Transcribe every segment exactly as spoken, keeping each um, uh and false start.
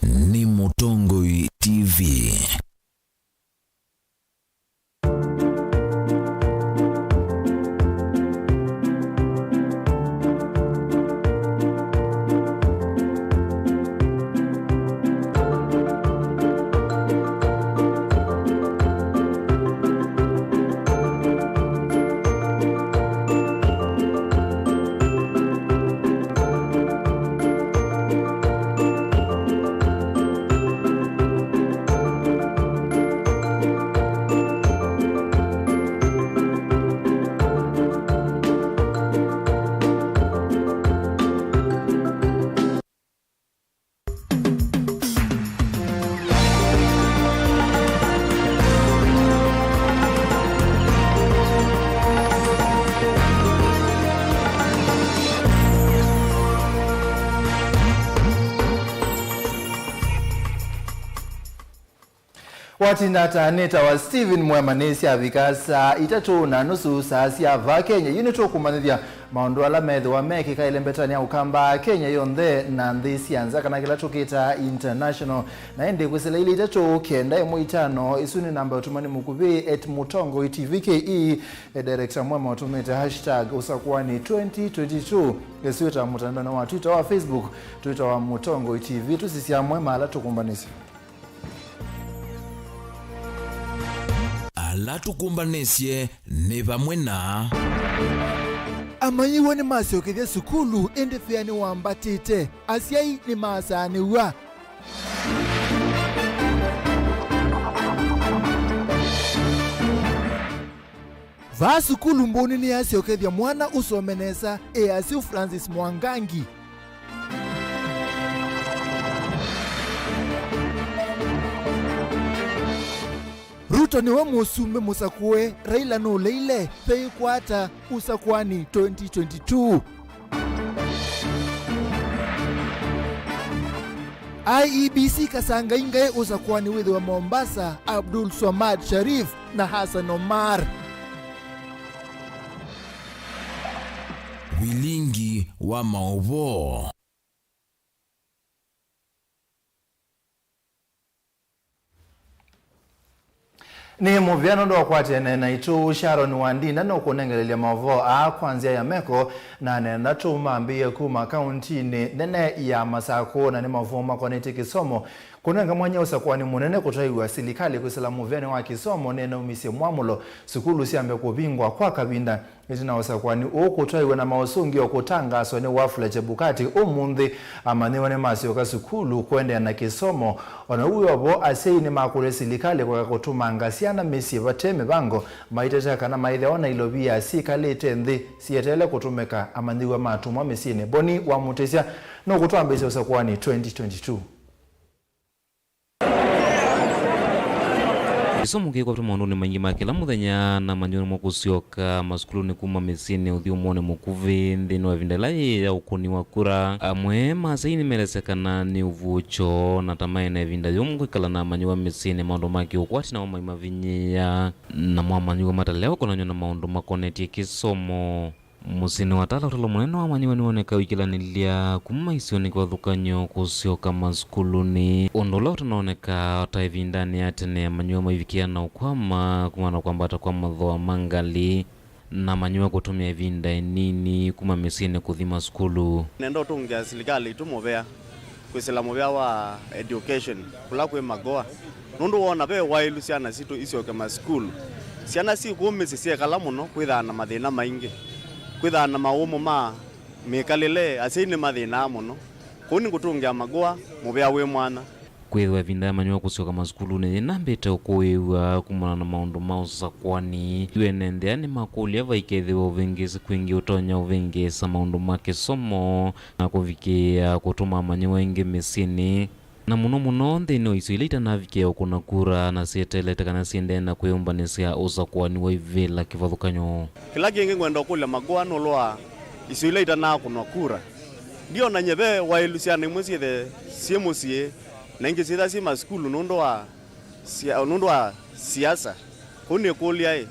nĩ Mũtongoi T V. Watinda ata? Nĩtawa Steven Mwema. Nĩsyavika saa itatũ na nusu, saa sya vaa Kenya. Yu nĩtũkũmanyĩthya maũndũ ala methĩwa mekĩka ĩlembetanĩ ya Ũkamba Kenya yonthe na nthĩ sya nza, kana kĩla tũkĩtaa international. Na ĩndĩ kwĩsĩla ilĩ itatũ kenda ĩmwe itano, ĩsu nĩ namba ya ũtũmani mũkuvĩ at Mũtongoi T V K E. E, Director Mwema ũtũmĩte hashtag Ũsakũani twenty twenty-two. Ĩsu ĩta mũtandaonĩ wa Twitter, wa Facebook, Twitter wa Mũtongoi T V. Tũsisya amwe ma ala tũkũmbanĩsye. Ala tũkũmbanĩsye nĩ vamwe na. Amanyĩw'a nĩmasyokethya sukulu, ĩndĩ fĩa nĩwambatĩte. Asyai nĩmasaanĩw'a. Vaa sukulu mbũni nĩyasyokethya mwana ũsome nesa, e Asyũ Francis Mwangangi. Ruto nĩwe mũsumbĩ mũsakũe, Raila nũleile, veikwata Ũsakũani twenty twenty-two. I E B C kasangaingaĩ ũsakũani wĩthĩwe Mombasa, Abdul Swamad Sharif na Hassan Omar. Vilingi wa maũvoo. Nĩ mũvea nũndũ wa kwatene naitũ. Sharon Wandinda nũkũnengelelya maũvoo aa kwa nzĩa ya meko, na nenda tũmambĩĩe kuma kauntinĩ nene ya Masakũ, na nĩ maũvoo makonetye kĩsomo. Kũnenga mwanya ũsakũani mũnene kũtwaiw'a, silikalĩ kwĩsĩla mũvĩanĩ wa kĩsomo nĩnaumisye mwamũlo sukulu syambe kũvingwa kwa kavinda. Ĩtina wa ũsakũani ũũ kũtwaiw'a na maũsũngĩo kũtangaaswa nĩ Wafula Chebukati ũmũnthĩ, amanyĩw'a nĩmasyoka sukulu kũendeea na kĩsomo. O na ũu wĩ o vo, asyai nĩmakũlya silikalĩ kũeka kũtũmanga syana mĩsyĩ vate mĩvango, maiteta kana maĩthĩawa na ilovia syĩkalĩte nthĩ sieteele kũtũmĩka. Amanyĩw'a matũmwa mĩsyĩnĩ. Boni wa Mũtĩsya nũkũtwambĩĩsya ũsakũani twenty twenty-two. Kĩsomo kĩkwatwa maũndũnĩ maingĩ ma kĩla mũthenya, na amanyĩw'a nĩmekũsyoka masukulunĩ kuma mĩsyĩnĩ ũthyũmũonĩ mũkuvĩ nthĩnĩ wa ĩvinda ĩla yĩĩ ya ũkũni wa kura. Amwe ma asyai nĩmeelesya kana nĩ ũvuũkyo, na ta maĩ na ĩvinda yũmũ kwĩkala na amanyĩw'a mĩsyĩnĩ, maũndũ ma kĩũkwati namo maimavinyĩĩa, namo amanyĩw'a matalewa kũnanywa na maũndũ makonetye kĩsomo. Mũsyĩnĩ wa Tala, ũtalo mũnene wa amanyĩw'a nĩwoneka ũikĩlanĩlya kuma isionĩ kĩvathũkany'o kũsyoka masukulunĩ, ũndũ ũla ũtanooneka ta ĩvindanĩ ya tene amanyĩw'a maivikĩa na ũkwama kumana na kwambata kwa mathooa ma ngalĩ, na amanyĩw'a kũtũmĩa ĩvinda ĩnini kuma mĩsyĩnĩ kũthi masukulu. Nenda ũtũngĩa silikalĩ itũ mũvea kwĩsĩla mũvea wa education kũla kwĩ Magoa, nũndũ woona ve waĩlu syana sitũ isyoke masukulu. Syana syĩ kũũ mĩsyĩ syekala mũno, kwĩthaa na mathĩna maingĩ, kwĩthaa na maũmũ ma mĩkalĩle, asyai nĩmathĩnaa mũno. Kwoou nĩngũtũngĩa Magoa mũvea wĩ mwanya. Kwĩthĩwa ĩvinda ya amanyĩw'a kũsyoka masukulunĩ yĩnambĩte ũkũĩw'a kumana na maũndũ ma ũsakũani, yu ene nthĩ aa nĩmakũlya vaikethĩwe ũvĩngĩĩsi kwingĩ ũtonya ũvĩngĩĩsa maũndũ ma kĩsomo na kũvikĩĩa kũtũma amanyĩw'a aingĩ mĩsyĩnĩ, na mũno mũno nthĩnĩ wa isio ila itanavikĩa ũkũna kura na syeteelete kana siendee na kwĩyũmbanĩsya ũsakũani wa ivĩla kĩvathũkany'o. Kĩla kĩngĩ ngwenda ũkũlya Magoa nũlũ wa isio ila itanakũnwa kura. Ndiona nye ve waĩlu syana imwe syĩthe syĩ mũsyĩ na ingĩ syĩtha syĩ masukulu nũndũ wa sia-, nũndũ wa siasa. Kũu nĩkũlya-ĩ,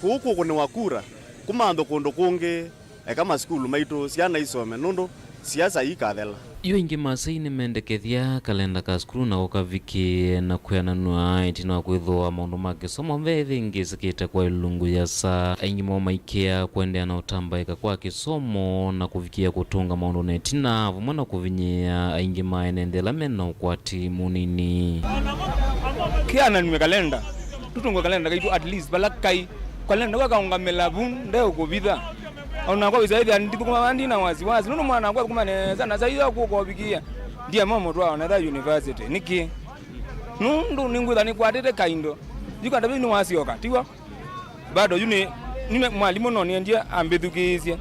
kũu kũkũnĩwa kura, kũmanthwe kũndũ kũngĩ, eka masukulu maitũ syana isome, nũndũ Siasa ikathela. Yu aingĩ ma asyai nĩmendekethya kalenda ka sukulu na ũkavikĩe na kwĩananw'a ĩtina wa kwĩthĩwa maũndũ ma kĩsomo ve ĩthĩngĩsĩkĩte kwa ilungu yasa. Aingĩ moo maikĩa kũendeea na ũtambaĩka kwa kĩsomo na kũvikĩa kũtũnga maũndũ na ĩtina, vamwe na kũvinyĩĩa aingĩ ma ene nthĩ ala me na ũkwati mũnini. Kĩananw'e kalenda, tũtũngwe kalenda kaitũ at least vala kai. Kalenda kakaũngamĩla vu ndeũkũvitha. Onakwa wĩsa ĩthĩa ndithũkũma vaa ndina wasiwasi. Nũndũ mwana wakwa athũkũma nesa, na saitha kũkovikia. Ndiema mũtwaa ona tha university. Nĩkĩ? Nũndũ nĩngwĩtha nĩkwatĩte kaindo. Yukanda vĩu nĩwasyoka, tiw'o? Bado yu nĩ, nĩ mwalimũ no nĩendie ambĩthukĩĩsye.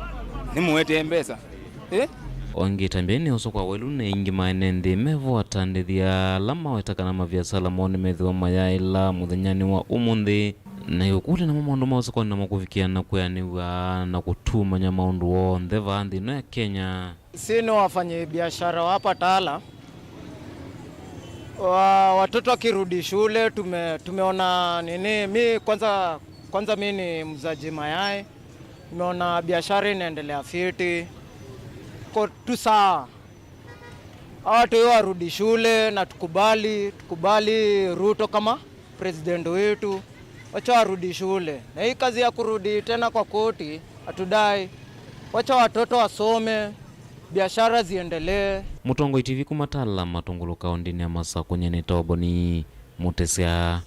Nĩmũetee mbesa. Eh? Ongeta mbee nĩ ũsũ kwa welu na aingĩ ma ene nthĩ mevo atandĩthya ala maweta kana maviasala moo nĩmethĩwa mayaĩla mũthenyanĩ wa ũmũnthĩ. Na ĩũkũlya namo maũndũ ma ũsakoni namo kũvikĩa na kwĩanĩw'a na kũtumany'a maũndũ onthe vaa nthĩ ĩno ya Kenya. Si ni wafanyi biashara wa hapa Tala. Wa, watoto wakirudi shule, tume-, tumeona nini, mi kwanza, kwanza mi ni mzaji mayai. Nimeona biashara inaendelea fiti. Ko tu sawa. Hawa watu hiyo warudi shule na tukubali, tukubali Ruto kama president wetu. Wacha warudi shule. Na hii kazi ya kurudi tena kwa koti, hatudai. Wacha watoto wasome, biashara ziendelee. Mũtongoi T V kuma Tala Matũngũlũ kaũndĩnĩ ya Masakũ, nyie nĩ Toboni Mũtesya.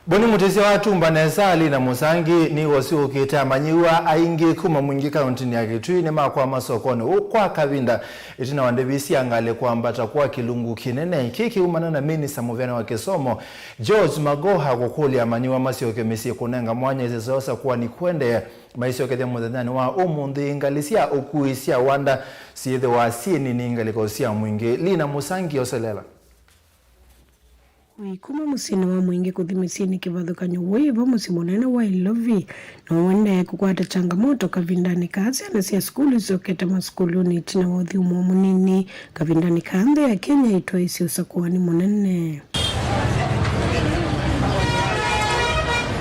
Boni Mũtĩsya watumba nesa, Lina Mũsangi nĩwasũkĩte amanyĩw'a aingĩ kuma Mwingĩ kaũntĩnĩ ya Kitui nĩmakwama sokonĩ ũũ kwa kavinda ĩtina wa ndĩvi sya ngalĩ kwambata kwa kĩlungu kĩnene. Kĩĩ kĩumana na minista mũvĩanĩ wa kĩsomo George Magoha kũkũlya amanyĩw'a masyoke mĩsyĩ kũnenga mwanya ĩseso ya ũsakũani kũendee maisyokethya mũthenyanĩ wa ũmũnthĩ ngalĩ sya ũkui sya wanda syĩthĩwa syĩ nini ngalĩko sya Mwingĩ. Lina Mũsangi oselela. Ũi kuma mũsyĩnĩ wa Mwingĩ kũthi mĩsyĩnĩ kĩvathũkany'o wĩ vo mũsyĩ mũnene wa Ilovi, no ũendee kũkwata changamoto kavindanĩ kaa syana sya sukulu isyokete masukulunĩ ĩtina wa ũthyũmũo mũnini kavindanĩ kaa nthĩ ya Kenya ĩtwaĩsye ũsakũani mũnene.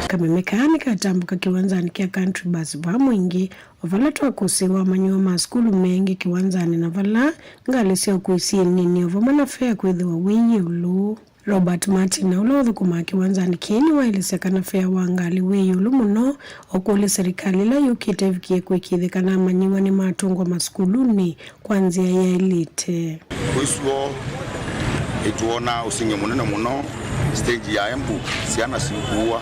Kameme kaa nĩkatambũka kĩwanzanĩ kya Country Bus vaa Mwingĩ, o vala twakũsĩĩwa amanyĩw'a ma sukulu me aingĩ kĩwanzanĩ na vala ngalĩ sya ũkui syĩ nini, o vamwe na fea kwĩthĩwa wĩ ĩũlũ. Robert Martin, na ũla ũthũkũmaa kĩwanzanĩ kĩĩ, nĩwaelesya kana fea wa ngalĩ wĩ ĩũlũ mũno, o kũlya silikalĩ ĩla yũkĩte ĩvikĩe kũĩkĩĩthya kana amanyĩw'a nĩmatũngwa masukulunĩ kwa nzĩa yaĩlĩte. Kwĩsw'o nĩtwonaa ũseng'yo mũnene mũno stage ya Embu, syana siũkuwa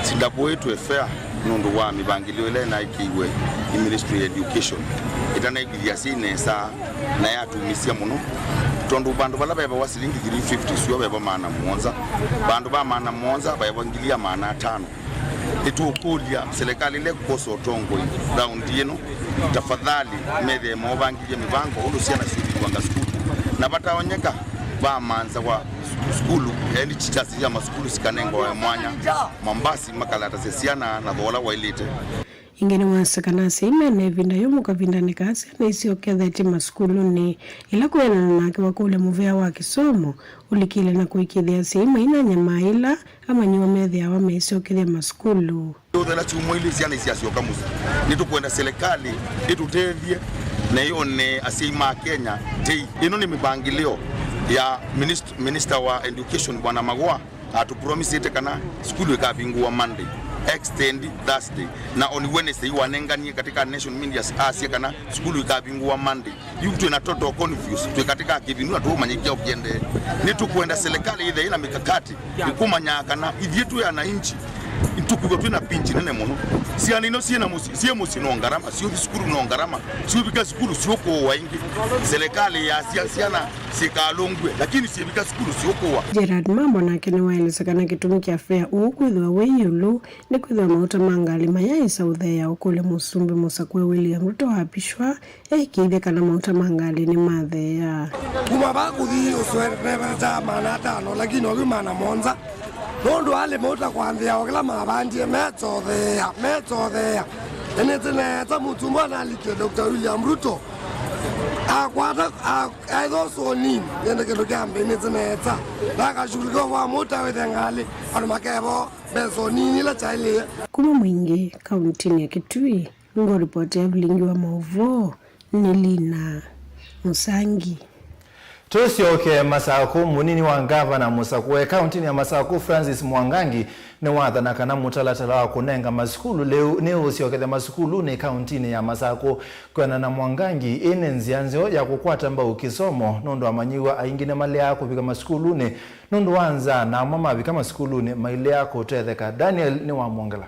sindakũĩtwe fea nũndũ wa mĩvangĩlyo ĩla ĩnaĩkĩiwe nĩ Ministry ya Education ĩtanaĩkĩthya syai nesa na yatumĩsya mũno, tondũ vandũ vala veevawa silingi three fifty syo veeva maana mũonza, vandũ va maana mũonza vaewa ngili ya maana atano. Nĩtũũkũlya silikalĩ ĩla ĩkũkosa ũtongoi raundi ĩno, tafadhali methĩe moovangĩlya mĩvango ũndũ syana syĩthĩwanga sukulu, na vataonyeka vamanzawa sukulu, yaani teachers sya masukulu sikanengawe mwanya, mambasi makalatasya syana na thoola waĩlĩte. Ĩngĩ nĩwasya kana asyai mena ĩvinda yũmũ kavindanĩ kaa syana isyokethetye masukulunĩ, ĩla kwĩanana nake wakũlya mũvea wa kĩsomo ũlikĩle na kũĩkĩĩthya asyai mainanyamaa ĩla amanyĩw'a methĩawa mesyokethya masukulu. Ũthela syumwa ilĩ syana isyasyoka mũsyĩ. Nĩtũkwenda silikalĩ ĩtũtethye na ĩone asyai ma Kenya tei. Ĩno nĩ mĩvangĩlyo ya minist-, Minister wa Education, Bwana Magoha. Atũpromisĩte kana sukulu ĩkavingũwa Monday, extend Thursday, na on Wednesday wanenganie katika Nation Media asya kana sukulu ĩkavingũwa Monday. Yu twĩ na total confuse, twĩ katika kĩvinu na tũũmanya kyaũ kĩendee. Nĩtũkwenda silikalĩ ĩthĩe na mikakati ĩkũmanyaa kana ithyĩ twĩ ananchi tũkwĩthwa twĩ na pinch nene mũno. Syana ino syĩ na mũsyĩ, syĩ mũsyĩ no ngarama, syũthi sukulu no ngarama, syũvika sukulu syũkũũwa ĩngĩ. Silikalĩ yasya syana sikalũngw'e, lakini syĩvika sukulu syũkũwa. Gerard Mambo nake nĩwaelesya kana kĩtumi kya fea ũũ kwĩthĩwa wĩ ĩũlũ nĩ kwĩthĩwa mauta ma ngalĩ mayaĩsa ũtheea, ũkũlya Mũsumbĩ mũsakũe William Ruto aapishwa eĩkĩĩthye kana mauta ma ngalĩ nĩmatheea. Kuma vaa kũthi ũsũe nĩvete maana atano, lakini oyu maana mũonza. Nũndũ alĩ mauta kwanzĩa o kĩla mavandie metsotheea, metsotheea. Nĩnĩtĩ nesa Mũsumbĩ analikie Doctor William Ruto. Akwata, a-, aitha ũsũnini, nĩende kĩndũ kya mbee nĩtĩ nesa. Na akashughulikiwa kwa mũta wĩthe ngalĩ, andũ makevo mbesa nini ila kyaĩlĩe. Kuma Mwingĩ, kauntinĩ ya Kitui, ngoripoti ya vilingi wa maũvoo, Nĩ Lina Mũsangi. Tũsyoke Masakũ. Mũnini wa ngavana mũsakũe kaũntinĩ ya Masakũ, Francis Mwangangi, nĩwathana kana mũtalatala wa kũnenga masukulu lĩu nĩũsyokethya masukulunĩ kaũntinĩ ya Masakũ. Kwĩanana na Mwangangi, ĩĩ nĩ nzĩa nzeo ya kũkwata mbau kĩsomo, nũndũ amanyĩw'a aingĩ nĩmaleaa kũvika masukulunĩ nũndũ wa nzaa, na amwe mavika masukulunĩ mailea kũtetheka. Daniel nĩwamwongela.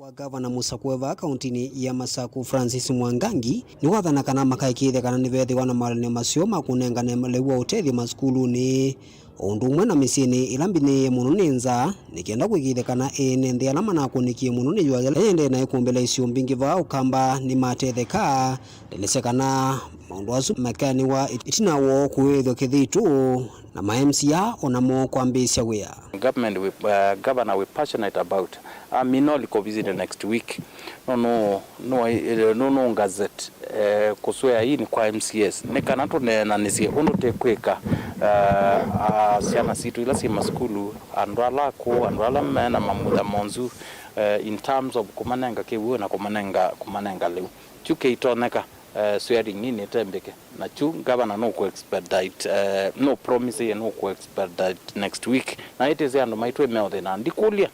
Wa ngavana mũsakũe vaa kaũntinĩ ya Masakũ, Francis Mwangangi, nĩwathana kana makaĩkĩĩthya kana nĩveethĩwa na maũlany'o maseo ma kũnengane lĩu wa ũtethyo masukulunĩ, o ũndũ ũmwe na mĩsyĩnĩ ĩla mbinĩĩe mũno nĩ nzaa, nĩ kenda kũĩkĩĩthya kana ene nthĩ ala manakũnĩkie mũno nĩ yũa yĩla yĩendee na ĩkũmbĩla isio mbingĩ vaa Ũkamba nĩmatetheka. Ndelesya kana maũndũ asu makanewa ĩtina woo kũĩthw'a kĩthitũ na ma M C A o namo kwambĩĩsya wĩa. Government we, uh, governor we passionate about. Amina ũliko visit next week. No, no, no, eh, no, no gazette, eh, kũswea hii ni kwa M C As. Nĩ kana tũneenanĩsye ũndũ tĩkwĩka, eh, ah, syana sitũ ila syĩ masukulu, andũ ala akũũ, andũ ala mena mamutha monzu, eh, in terms of kũmanenga kĩw'ũ na kũmanenga, kũmanenga lĩu. Kyu kĩitonyeka, eh, swearing in ĩtembĩke. Na kyu ngavana nũkũ expedite, eh, nũ promise ye nũkũ expedite next week. Na ĩtĩsĩ andũ maitũ ĩmeũthĩna. Ndikũlya,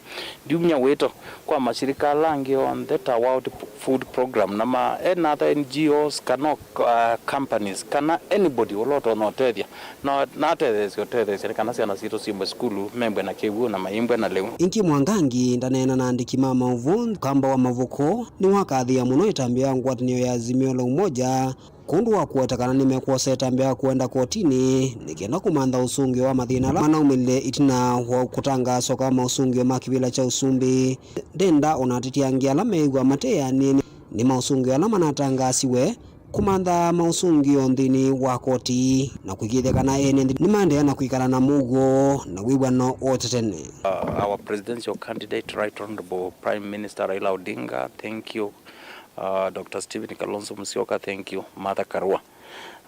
ndiumya wĩto kwa mashirika ala angĩ onthe ta World Food Program na ma, ena other N G Os kana, uh, companies kana anybody ũla ũtonya ũtethya. Na, na atetheesye ũtetheesya nĩ kana syana sitũ syĩmbwe sukulu, membwe na kĩw'ũ na mayĩmbwe na lĩu. Ĩngĩ Mwangangi ndaneena na andĩki ma maũvoo, Ũkamba wa Mavuko nĩwakathĩĩa mũno ĩtambya ya ngwatanĩo ya Azimio la Umoja kwondũ wa kũweta kana nĩmekwosa ĩtambya ya kũenda kotinĩ nĩ kenda kũmantha ũsũngĩo wa mathĩna ala manaumĩlile ĩtina wa kũtangaaswa kwa maũsũngĩo ma kĩvĩla kya ũsumbĩ. Ndenda ona ateti angĩ ala meĩw'a mateanĩe nĩ, nĩ maũsũngĩo ala manatangaasiwe kũmantha maũsũngĩo nthĩnĩ wa koti na kũĩkĩĩthya kana ene nthĩ nĩmaendeea na kwĩkala na mũuo na wĩw'ano o ta tene. Uh, our presidential candidate, Right Honorable Prime Minister Raila Odinga, thank you. Uh, Doctor Stephen Kalonzo Musyoka, thank you. Martha Karua.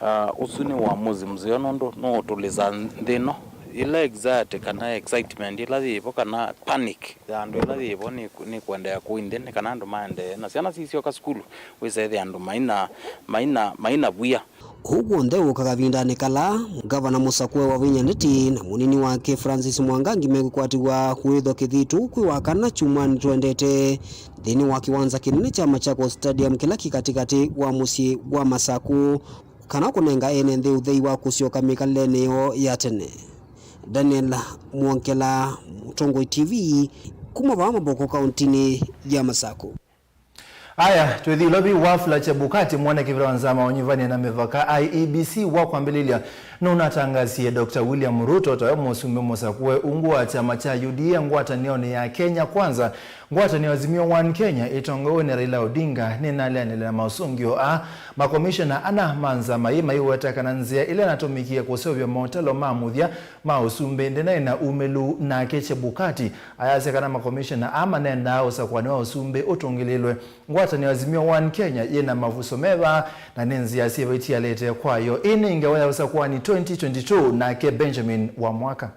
Uh, ũsu nĩ uamuzi mzeo nũndũ nũũtũlĩsa nthĩ ĩno. Ĩla anxiety kana excitement ĩla yĩvo kana panic ya andũ ĩla yĩvo nĩ, nĩ kũendeea kũu nthĩ, nĩ kana andũ maendee na syana sisyoka sukulu, wĩsethĩa andũ maina, maina, maina vwia. Ũu w'onthe wũka kavindanĩ kala ngavana mũsakũe Wavinya Ndeti na mũnini wake Francis Mwangangi mekwĩkwatĩw'a kũĩthwa kĩthitũ kwĩ Wakana kyumwanĩ twendete nthĩnĩ wa kĩwanza kĩnene kya Machakos Stadium kĩla kĩ katĩkatĩ wa mũsyĩ wa Masakũ, kana kũnenga ene nthĩ ũthei wa kũsyoka mĩkalĩlenĩ yoo ya tene. Daniel Mwongela, Mũtongoi T V, kuma vaa Mavoko, kaũntinĩ ya Masakũ. Aya, twĩthi Ilovi. Wafula Chebukati, mwene kĩvĩla wa nzama wa ũnyuvani na mĩvaka, I E B C, wa kwambĩlĩlya nũnatangasie Doctor William Ruto tawe mũsumbĩ mũsakũe ungu wa kyama kya U D A ngwatanĩonĩ ya Kenya Kwanza. Ngwatanĩo Azimio One Kenya ĩtongoew'e nĩ Raila Odinga nĩnaleanĩle na maũsũngĩo aa. Makomishona ana ma nzama ĩĩ maiweta kana nzĩa ĩla ĩnatũmĩkie kũseũvya motelo ma mũthya ma ũsumbĩ ndĩnaĩ na umĩlu, nake Chebukati ayasya kana makomishona aa manendaa ũsakũani wa ũsumbĩ ũtũngĩlĩlwe. Ngwatanĩo Azimio One Kenya yĩ na mavuso meva, na nĩ nzĩa syĩva itialĩte kwayo? Ĩĩ nĩ ngewa ya ũsakũani twenty twenty-two, nake Benjamin Wamwaka.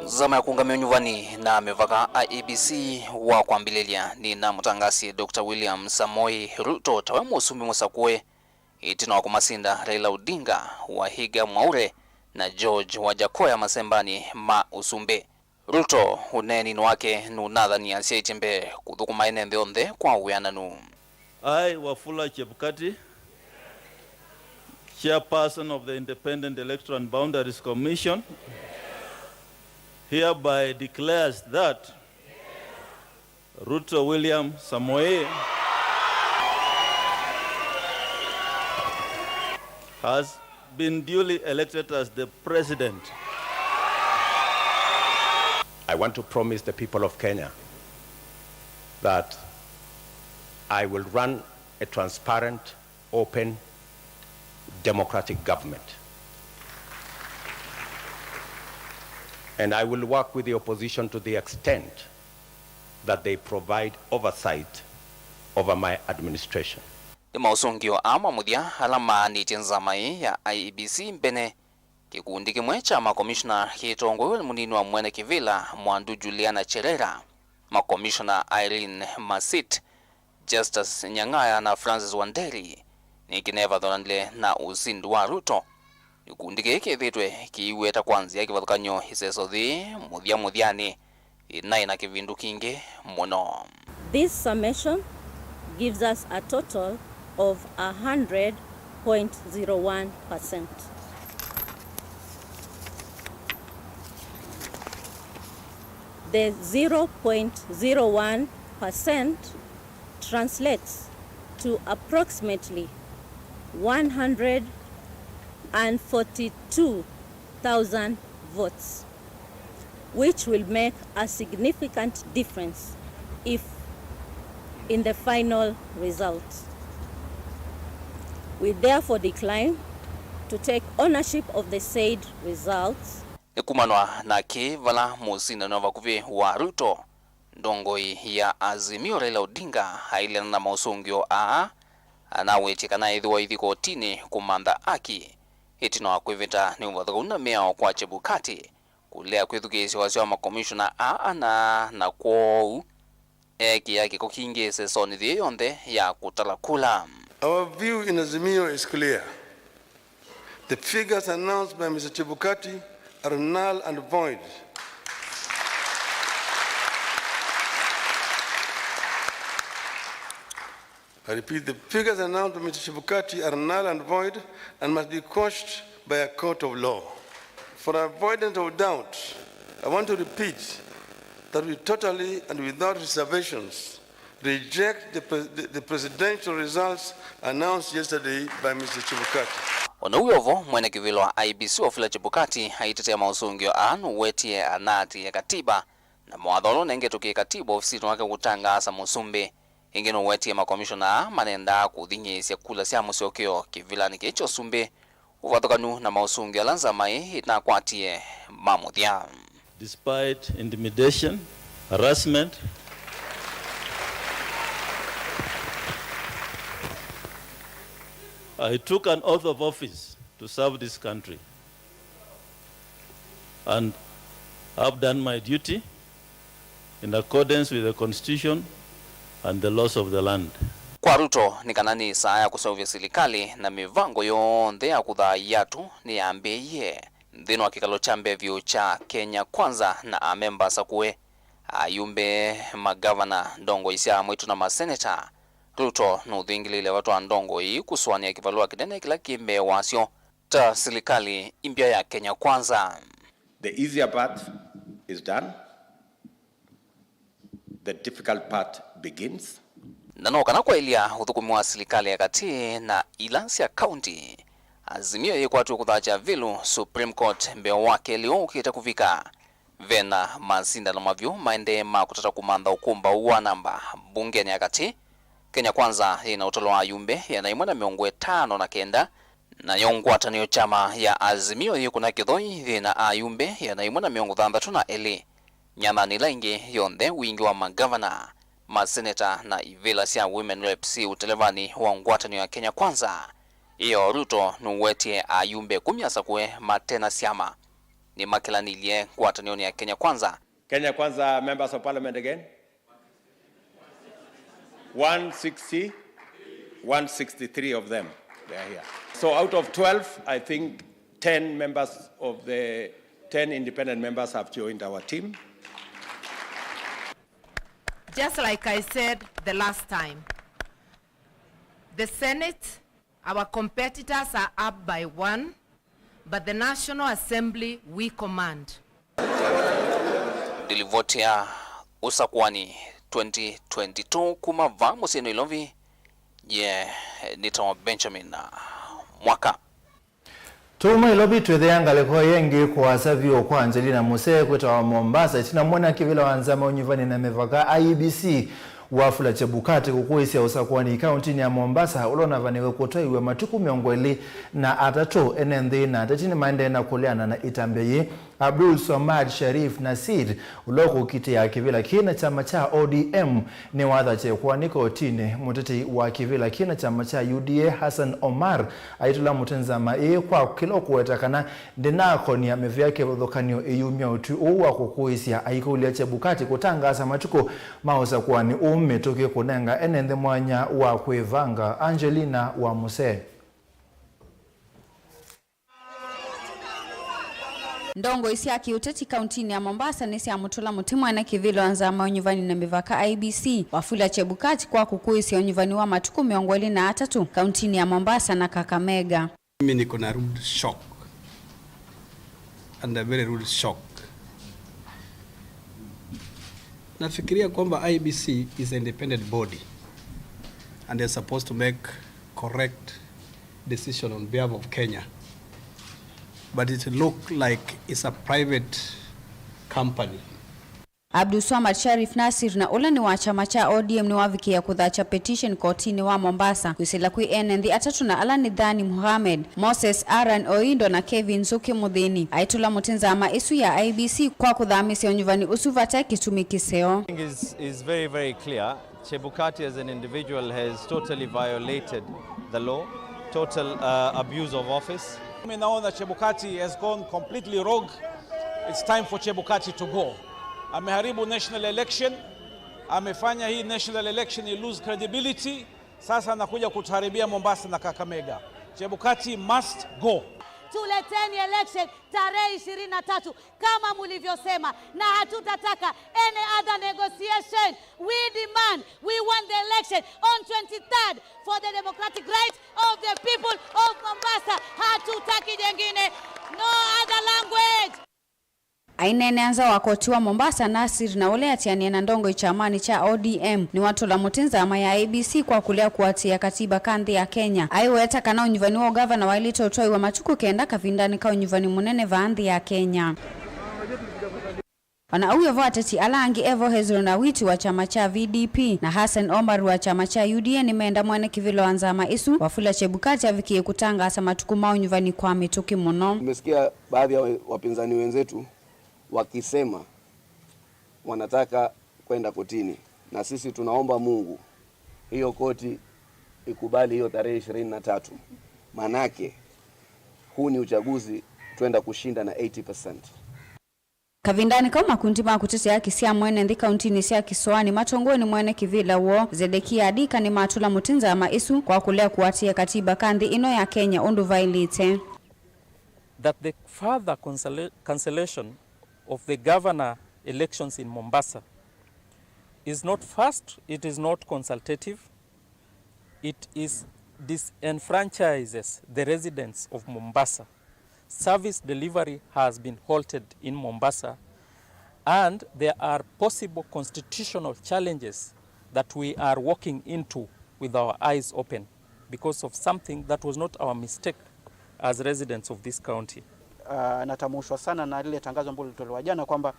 Nzama ya kũngamĩa ũnyuvani na mĩvaka, I E B C, wa kwambĩlĩlya nĩnamũtangasie Doctor William Samoei Ruto tawe mũsumbĩ mũsakũe, ĩtina wa kũmasinda Raila Odinga, Vihiga Mwaure na George Wajackoyah masembanĩ ma ũsumbĩ. Ruto ũneeninĩ wake nũnathanie asyaĩtye mbee kũthũkũma ene nthĩ onthe kwa wĩananu. I, Wafula Chebukati, chairperson of the Independent Electoral and Boundaries Commission, hereby declares that Ruto William Samoei has been duly elected as the president. I want to promise the people of Kenya that I will run a transparent, open, democratic government. And I will work with the opposition to the extent that they provide oversight over my administration. Nĩ maũsũngĩo aa ma mũthya ala maanĩtye nzama ĩĩ ya I E B C mbene Kĩkundi kĩmwe kya makomishona kĩtongoew'e nĩ mũnini wa mwene kĩvĩla Mwandu Juliana Cherera, makomishona Irene Masit, Justus Nyang'aya na Francis Wanderi nĩkĩnevathũlanile na ũsindi wa Ruto. Kĩkundi kĩĩ kĩthĩtwe kĩiweta kwa nzĩa kĩvathũkany'o ĩseso yĩĩ mũthya mũthyanĩ yĩnaĩ na kĩvindu kingĩ mũno. This summation gives us a total of a hundred point zero one percent. The zero point zero one percent translates to approximately one hundred and forty-two thousand votes, which will make a significant difference if in the final result. We therefore decline to take ownership of the said results. Nĩ kumanwa na kĩĩ vala mũsindani wa vakuvĩ wa Ruto, ndongoi ya Azimio Raila Odinga ailena na maũsũngĩo aa, anawĩtye kana ethĩwa aithi kotinĩ kũmantha aki, ĩtina wa kwĩvĩta nĩ ũvathũkanu na mĩao kwa Chebukati, kũlea kwĩthukĩĩsya wasya wa makomishona aa ana, na kwoou eekĩa kĩko kingĩ ĩsesonĩ yĩĩ yonthe ya kũtala kula. Our view in Azimio is clear. The figures announced by Mister Chebukati are null and void. I repeat, the figures announced by Mister Chebukati are null and void and must be quashed by a court of law. For avoidance of doubt, I want to repeat that we totally and without reservations reject the pre-, the, the presidential results announced yesterday by Mister Chebukati. O na ũu wĩ o vo, mwene kĩvĩla wa I E B C Wafula Chebukati aitetea maũsũngĩo aa nũwetie anaatĩĩe katiba na mawatho ala ũnengetwe kĩ katiba ofisinĩ wake kũtangaasa mũsumbĩ. Ĩngĩ nũwetie makomishona aa manendaa kũthing'ĩĩsya kula sya mũsyokeo kĩvĩlanĩ kĩĩ kya ũsumbĩ, ũvathũkanu na maũsũngĩo ala nzama ĩĩ ĩnakwatie ma mũthya. Despite intimidation, harassment, I took an oath of office to serve this country. And I've done my duty in accordance with the constitution and the laws of the land. Kwa Ruto nĩ kana nĩ saa ya kũseũvya silikalĩ na mĩvango yonthe ya kũthaa iatũ nĩyambĩĩie. Nthĩnĩ wa kĩkalo kya mbee vyũ kya Kenya Kwanza na amemba asakũe, ayumbe, magavana, ndongoi sya amwaitũ na maseneta, Ruto nũthingĩlĩĩle vata wa ndongoi kũsũanĩa kĩvalũa kĩnene kĩla kĩ mbee wasyo. Ta silikalĩ ĩmbya ya Kenya Kwanza. The easier part is done. The difficult part begins. Na no kana kwaĩlya ũthũkũmi wa silikalĩ ya katĩ na ila sya kaunti, Azimio yĩkwatw'e kũthakya vilu Supreme Court mbee wa kelĩ ũũ ũkĩte kũvika. Vena masindano mavyũ maendee ma kũtata kũmantha ũkũmbaũ wa namba mbungenĩ ya katĩ. Kenya Kwanza yĩ na ũtalo wa ayumbe ĩana yĩmwe na mĩongo ĩtano na kenda, nayo ngwatanĩo kyama ya Azimio yĩkũna kĩthoi yĩ na ayumbe ĩana yĩmwe na mĩongo thanthatũ na elĩ. Nyathanĩ ĩla ĩngĩ yonthe, wingĩ wa magavana, maseneta na ivĩla sya women reps syĩ ũtelevanĩ wa ngwatanĩo ya Kenya Kwanza. Ĩyo Ruto nũwetie ayumbe ĩkũmi asakũe mate na syama nĩmakelanilye ngwatanĩonĩ ya Kenya Kwanza. Kenya Kwanza members of parliament again. One sixty, one sixty-three of them, they are here. So out of twelve, I think ten members of the ten independent members have joined our team. Just like I said the last time, the Senate, our competitors are up by one, but the National Assembly we command. Ndilivoti ya ũsakũani twenty twenty-two kuma vaa mũsyĩ Nairobi, ye nĩtawa Benjamin Mwaka. Tũuma Nairobi twĩthĩa ngalĩko ĩngĩ kũasa vyũ kwa Angelina Musee kwĩtawa Mombasa, ĩtina mwene kĩvĩla wa nzama ũnyuvani na mĩvaka I E B C Wafula Chebukati kũkũĩsya ũsakũani kauntinĩ ya Mombasa, ũla ũnavanĩwe kũtwaiw'a matukũ mĩongo ĩlĩ na atatũ. Ene nthĩ na ateti nĩmaendee na kũleana na ĩtambya yĩĩ. Abdul Swamad Sharif Nasir, ũla ũkũkitĩa kĩvĩla kĩĩ na kyama kya O D M, nĩwathatye kũaanĩka kotinĩ mũtetei wa kĩvĩla kĩĩ na kyama kya U D A Hassan Omar aitũla mũtĩ nzama ĩĩ kwa kĩla ũkũweta kana ndĩnakonia mĩvĩa kĩvathũkany'o ĩyumya ũtwi ũũ wa kũkũĩsya, aikũlya Chebukati kũtangaasa matukũ ma ũsakũani ũũ mĩtũkĩ kũnenga ene nthĩ mwanya wa kwĩvanga. Angelina wa Mũsee. Ndongoi sya kĩũteti kauntinĩ ya Mombasa nĩsyamũtũla mũtĩ mwene kĩvĩla wa nzama ya ũnyuvani na mĩvaka I E B C, Wafula Chebukati, kwa kũkũĩsya ũnyuvani wa matukũ mĩongo ĩlĩ na atatũ kauntinĩ ya Mombasa na Kakamega. Mimi niko na rude shock and a very rude shock. Nafikiria kwamba I E B C is an independent body and they're supposed to make correct decision on behalf of Kenya. But it look like it's a private company. Abdulswamad Sharif Nasir, na ũla nĩ wa kyama kya O D M, nĩwavikĩĩa kũthakya petition kotinĩ wa Mombasa kwĩsĩla kwĩ ene nthĩ atatũ, na ala nĩ Thani Mohamed, Moses Aran Oindo na Kevin Nzũkĩ Mũthĩni, aitũla mũtĩ nzama ĩsu ya I E B C kwa kũthamĩsya ũnyuvani ũsu vate kĩtumi kĩseo. I think is, is very, very clear. Chebukati as an individual has totally violated the law, total, uh, abuse of office. Mimi naona Chebukati has gone completely rogue. It's time for Chebukati to go. Ameharibu national election, amefanya hii national election i lose credibility. Sasa anakuja kutuharibia Mombasa na Kakamega. Chebukati must go. Tuleteni election tarehe ishirini na tatu kama mulivyosema, na hatutataka any other negotiation. We demand, we want the election on twenty-third for the democratic right of the people of Mombasa. Hatutaki jengine. No other language. Aineenea nza wa koti wa Mombasa, Nasir, na ũla atianie na ndongoi kyamanĩ kya O D M, nĩwatũla mũtĩ nzama ya I E B C kwa kũlea kũatĩĩa katiba ka nthĩ ya Kenya. Aiweta kana ũnyuvani wa ũgavana waĩlĩte ũtwaiwa matukũ kenda kavindanĩ ka ũnyuvani mũnene vaa nthĩ ya Kenya. O na ũu wĩ vo, ateti ala angĩ, e vo Hezron Awiti wa kyama kya V D P na Hassan Omar wa kyama kya U D A, nĩmenda mwene kĩvĩla wa nzama ĩsu, Wafula Chebukati, avikĩĩe kũtangaasa matukũ ma ũnyuvani kwa mĩtũkĩ mũno. Tumesikia baadhi ya wapinzani wenzetu wakisema wanataka kwenda kotini, na sisi tunaomba Mungu hiyo koti ikubali hiyo tarehe ishirini na tatu, manake huu ni uchaguzi twenda kushinda na eighty percent. Kavindanĩ kau, makundi ma kũtetea haki sya mwene nthĩ kauntinĩ sya Kĩsoanĩ matongoew'e nĩ mwene kĩvĩla woo, Zedekia Adika, nĩmatũla mũtĩ nzama ĩsu kwa kũlea kũatĩĩa katiba ka nthĩ ĩno ya Kenya ũndũ vaĩlĩte. That the further cancella-, cancellation of the governor elections in Mombasa is not first, it is not consultative, it is disenfranchises the residents of Mombasa. Service delivery has been halted in Mombasa, and there are possible constitutional challenges that we are walking into with our eyes open because of something that was not our mistake as residents of this county. Ah, natamushwa sana na lile tangazo ambalo lilitolewa jana kwamba,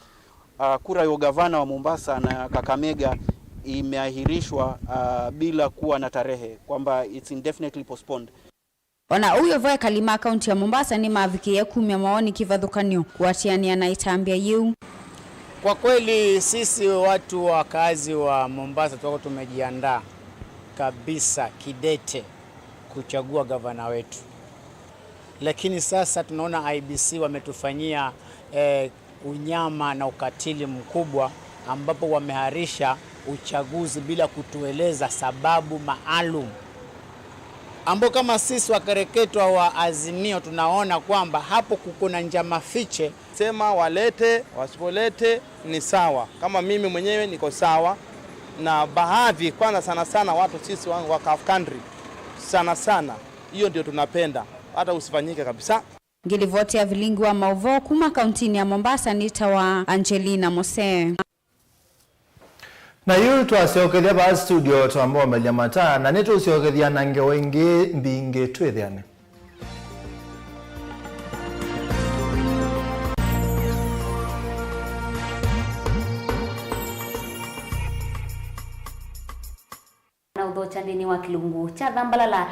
ah, kura ya ugavana wa Mombasa na Kakamega imeahirishwa, ah, bila kuwa na tarehe, kwamba it's indefinitely postponed. O na ũu wĩ vo, ekali ma kaunti ya Mombasa nĩmavikĩĩe kumya mawoni kĩvathũkany'o kũatĩanĩa na ĩtambya yĩu. Kwa kweli, sisi watu wakazi wa Mombasa tulikuwa tumejiandaa kabisa kidete kuchagua gavana wetu. Lakini sasa tunaona I E B C wametufanyia, eh, unyama na ukatili mkubwa, ambapo wameharisha uchaguzi bila kutueleza sababu maalum, ambao kama sisi wakereketwa wa Azimio tunaona kwamba hapo kuko na njama fiche. Sema walete, wasipolete ni sawa. Kama mimi mwenyewe niko sawa, na baadhi, kwanza sana sana watu sisi wa, wa Gulf country, sana sana, hiyo ndio tunapenda, hata usifanyike kabisa. Ngĩlivoti ya vilingi wa maũvoo kuma kauntinĩ ya Mombasa nĩtawa Angelina Mose. Na yu twasyokethya vaa studio twambomelya mata, na nĩtũsyokethya na ngewa ingĩ mbingĩ. Twĩthĩane. Na ũthokya nthĩnĩ wa kĩlungu kya Thambalala.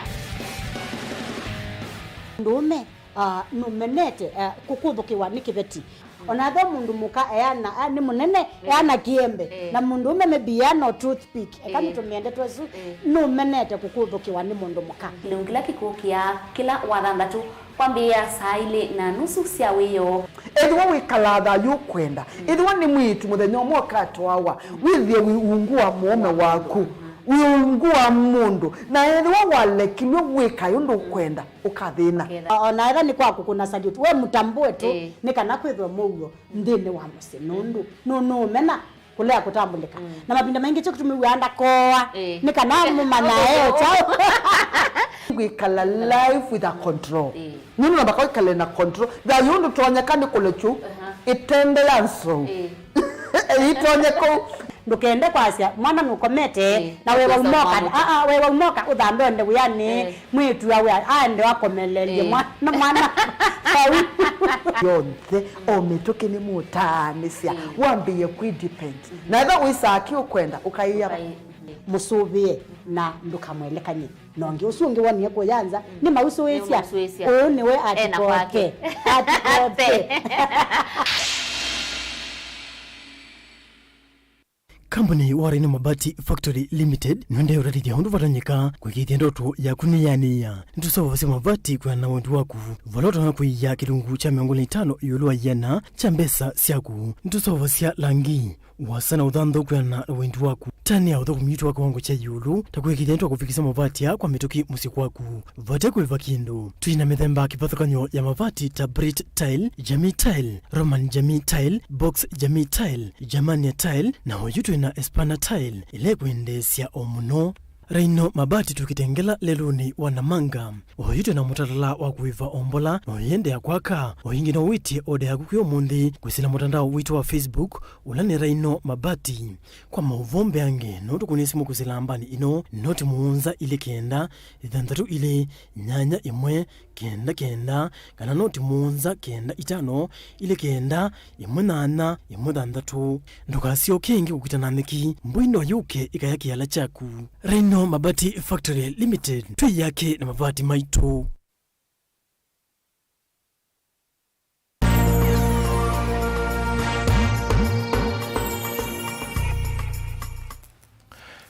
Mũndũũme, ah, nũmenete, ah, kũkũthũkĩwa nĩ kĩveti. Ona ethĩwa mũndũ mũka eana, a, nĩ mũnene, eana kĩembe, na mũndũ ũme maybe eana o toothpick, eka nĩtũmĩe ndeto ĩsu, nũmenete kũkũthũkĩwa nĩ mũndũ mũka. Kĩlungu kĩla kĩkũkĩa kĩla wathanthatũ kwambĩĩa saa ilĩ na nusu sya wĩoo. Ethĩwa wĩkalaa thayũ ũkwenda, ethĩwa nĩ mwĩĩtu mũthenya ũmwe ũkatwawa, wĩthĩe wĩ ungu wa mũũme waku, wĩ ungu wa mũndũ, na ethĩwa walekilw'e wĩkae ũndũ ũkwenda, ũkathĩna. O na ethĩwa nĩ kwa kũkũna salute, we mũtambũe tu, nĩ kana kwĩthwe mũuo nthĩnĩ wa mũsyĩ, nũndũ nũ-, nũũmena kũlea kũtambũlĩka. Na mavinda maingĩ kyo kĩtũmĩw'aa ndakoa, nĩ kana mũmanya e kyaũ. Kwĩkala life with a control. Nũndũ namba kwĩkale na control. Thayũ ndũtonyeka nĩ kũlekyu ĩtende ya nsou. Ĩitonye kũu. Ndũkende kwasya mwana nũkomete, na wewa umoka, aa, wewa umoka ũthambe onde wĩanĩ, mwĩĩtu awe aende akomelelye mwana, mwana. Vau. Yonthe, o mĩtũkĩ nĩ mũtaanĩsya, wambĩĩe kwĩ depend. Na ethĩwa wĩsaa kĩ ũkwenda, ũkaĩa mũsũvĩe na ndũkamwelekany'e. Na ũngĩ ũsu ũngĩ wonie kũya nza, nĩ mausũĩsya. Nĩ mausũĩsya. Ũũ nĩwe ena kwake. Atikoke. Atikoke. Kambuni wa Rhino Mabati Factory Limited nĩwendeea ũtatĩthya ũndũ vatonyeka kũĩkĩĩthya ndoto yaku nĩyanĩĩa. Nĩtũseũvasya mavati kwĩana na wendi waku, vala ũtonya kũia kĩlungu kya mĩongo ĩlĩ na itano ĩũlũ wa ĩana kya mbesa syaku. Nĩtũseũvasya langi, wasa na ũthanthau kwĩana na wendi waku. Tanĩa ũthũkũmi witũ wa kĩwango kya ĩũlũ, ta kũĩkĩĩthya nĩtwakũvikĩsya mavati aa kwa mĩtũkĩ mũsyĩ kwaku. Vate kũĩva kĩndũ. Twĩ na mĩthemba kĩvathũkany'o ya mavati ta Brit Tile, Jamii Tile, Roman Jamii Tile, Box Jamii Tile, Germania Tile, na oyu twĩ na Espana Tile, ĩla ĩkwendeesya o mũno. Rhino Mabati tũkĩtengela lelũnĩ wa Namanga. Oyu twĩ na mũtalatala wa kũĩva o mbola, na ũyĩendeea kwaka. O ĩngĩ no wĩtye oda yaku kwĩ ũmũnthĩ kwĩsĩla mũtandao witũ wa Facebook, ũla nĩ Rhino Mabati. Kwa maũvoo mbeange, no tũkũnĩe simũ kwĩsĩla nambani ĩno, noti mũonza ilĩ kenda, ĩthanthatũ ilĩ, nyanya ĩmwe, kenda kenda, kana noti mũonza kenda itano, ilĩ kenda, ĩmwe nyanya, ĩmwe thanthatũ. Ndũkasyoke ĩngĩ kũkita na nyeki, mbũi no yũke ĩkaya kĩala kyaku. Rhino Mabati Factory Limited, twĩyake na mavati maitũ.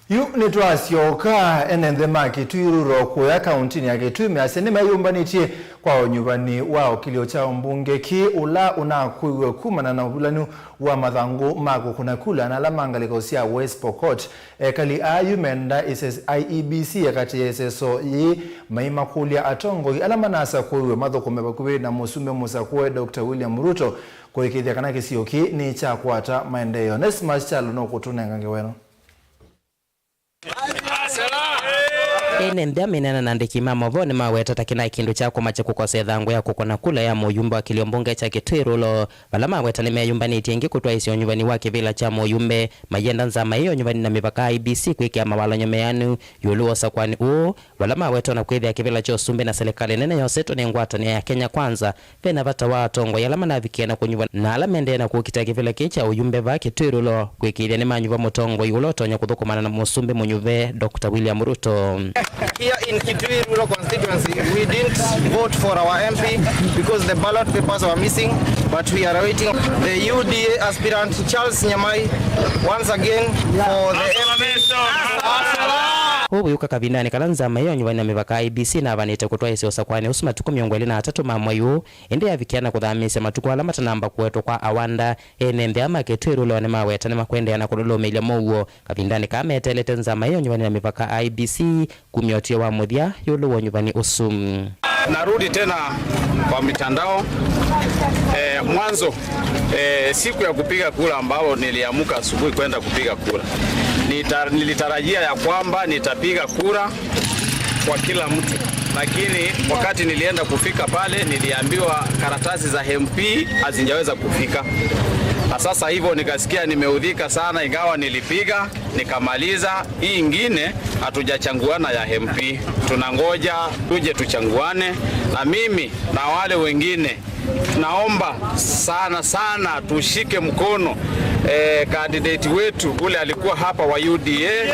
Yu nĩtwasyoka. Ene nthĩ ma Kĩtwirũlo kũya kaũntĩnĩ ya Kĩtui measya nĩmeyũmbanĩtye kwa ũnyuvani wa ũkilĩo kya ũmbunge kĩ ũla ũnakũiwe kumana na ũvulanu wa mathangũ ma kũkũna kula na ala ma ngalĩko sya West Pokot. Ekali aa yu menda ĩses-, I E B C ekatĩĩa ĩseso yĩĩ maimakũlya atongoi ala manasakũiwe mathũkũme vakuvĩ na mũsumbĩ mũsakũe Doctor William Ruto kũĩkĩĩthya kana kĩsio kĩĩ nĩkyakwata maendeeo. Nesmas Kyalo nũkũtũnenga ngewa ĩno. Ene nthĩ aa maineena na andĩki ma maũvoo nĩmaweta ta kĩnaĩ kĩndũ kya kũmakya kũkosa ĩthangũ ya kũkũna kula ya mũyumbe wa kĩlio mbunge kya Kĩtwĩrũlo, vala maweta nĩmeyũmbanĩtye ĩngĩ kũtwaĩsya ũnyuvani wa kĩvĩla kya mũyumbe, mayenda nzama ĩĩ ya ũnyuvani na mĩvaka I E B C kwĩkĩa mawalany'o meanu ĩũlũ wa ũsakũani ũũ, vala maweta ona kwĩthĩa kĩvĩla kya ũsumbĩ na silikalĩ nene yosetwe nĩ ngwatanĩo ya Kenya Kwanza, ve na vata wa atongoi ala manavikie na kũnyuva na ala mendee na kũkita kĩvĩla kĩĩ kya ũyumbe vaa Kĩtwĩrũlo kwĩkĩĩthya nĩmanyuva mũtongoi ũla ũtonya kũthũkũmana na mũsumbĩ mũnyuve, Doctor William Ruto. Here in Kitui Rural Constituency, we didn't vote for our M P because the ballot papers were missing, but we are awaiting the U D A aspirant Charles Nyamai once again for the M P. Ũũ wĩũka kavindanĩ kala nzama ĩyo nyuva na mĩvaka I E B C navanĩte kũtwaĩsya ũsakũani ũsu matukũ mĩongo ĩlĩ na atatũ ma mwei ũũ, ĩndĩ yavikĩa na kũthamĩĩsya matukũ ala matanamba kũwetwa kwa awanda. Ene nthĩ aa ma Kĩtwĩrũlo nĩmaweta nĩmakwendeea na kũlũlũmĩĩlya mũuo kavindanĩ kaa meteelete nzama ĩyo nyuvani na mĩvaka I E B C kumya ũtw'ĩo wa mũthya ĩũlũ wa ũnyuvani ũsu. Narudi tena kwa mitandao. Eh, mwanzo, eh, siku ya kupiga kura ambao niliamka asubuhi kwenda kupiga kura, nita-, nilitarajia ya kwamba nitapiga kura kwa kila mtu, lakini wakati nilienda kufika pale, niliambiwa karatasi za M P hazijaweza kufika. Na sasa hivyo nikasikia nimeudhika sana, ingawa nilipiga, nikamaliza. Hii ingine hatujachanguana ya M P. Tunangoja tuje tuchanguane, na mimi na wale wengine. Naomba sana sana tushike mkono, eh, candidate wetu ule alikuwa hapa wa U D A.